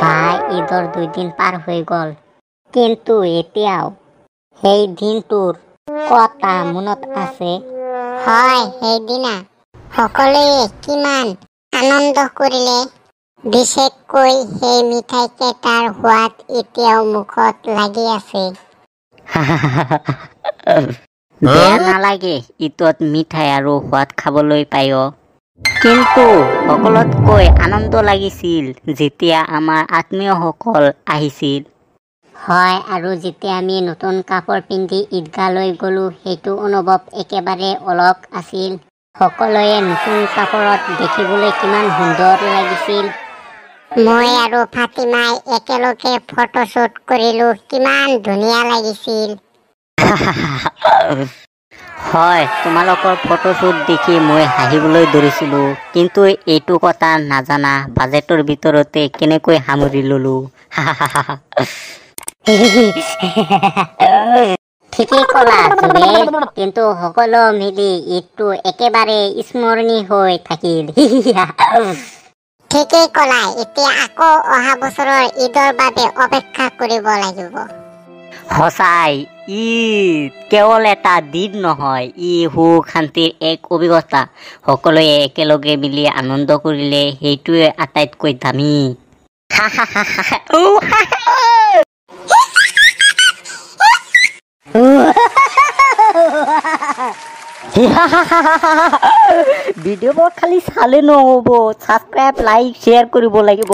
ভাই, ঈদৰ 2 দিন পাৰ হৈ গ'ল, কিন্তু এতিয়াও সেই দিনটোৰ কথা মনত আছে। হয়, সেইদিনা সকলোৱে কিমান আনন্দ কৰিলে। বিশেষকৈ সেই মিঠাইকেইটাৰ সোৱাদ এতিয়াও মুখত লাগি আছে। বেয়া নালাগে ঈদত মিঠাই আৰু সোৱাদ খাবলৈ পায়। কিন্তু সকলোতকৈ আনন্দ লাগিছিল যেতিয়া আমাৰ আত্মীয়সকল আহিছিল। হয়, আৰু যেতিয়া আমি নতুন কাপোৰ পিন্ধি ঈদগাহলৈ গ'লো, সেইটো অনুভৱ একেবাৰে অলগ আছিল। সকলোৱে নতুন কাপোৰত দেখিবলৈ কিমান সুন্দৰ লাগিছিল। মই আৰু ফাতিমাই একেলগে ফটোশ্বুট কৰিলো, কিমান ধুনীয়া লাগিছিল। হয়, তোমালোকৰ ফটোশ্বুট দেখি মই হাঁহিবলৈ ধৰিছিলো। কিন্তু এইটো কথা নাজানা, বাজেটৰ ভিতৰতে কেনেকৈ সামৰি ললো। ঠিকেই ক'লা জুবেৰ, কিন্তু সকলো মিলি ঈদটো একেবাৰে স্মৰণীয় হৈ থাকিল। ঠিকেই ক'লা, এতিয়া আকৌ অহা বছৰৰ ঈদৰ বাবে অপেক্ষা কৰিব লাগিব। সঁচাই, ঈদ কেৱল এটা দিন নহয়, ই সুখ শান্তিৰ এক অভিজ্ঞতা। সকলোৱে একেলগে মিলি আনন্দ কৰিলে সেইটোৱে আটাইতকৈ দামী। ভিডিঅ'বোৰ খালি চালে নহ'ব, ছাবস্ক্ৰাইব, লাইক, শ্বেয়াৰ কৰিব লাগিব।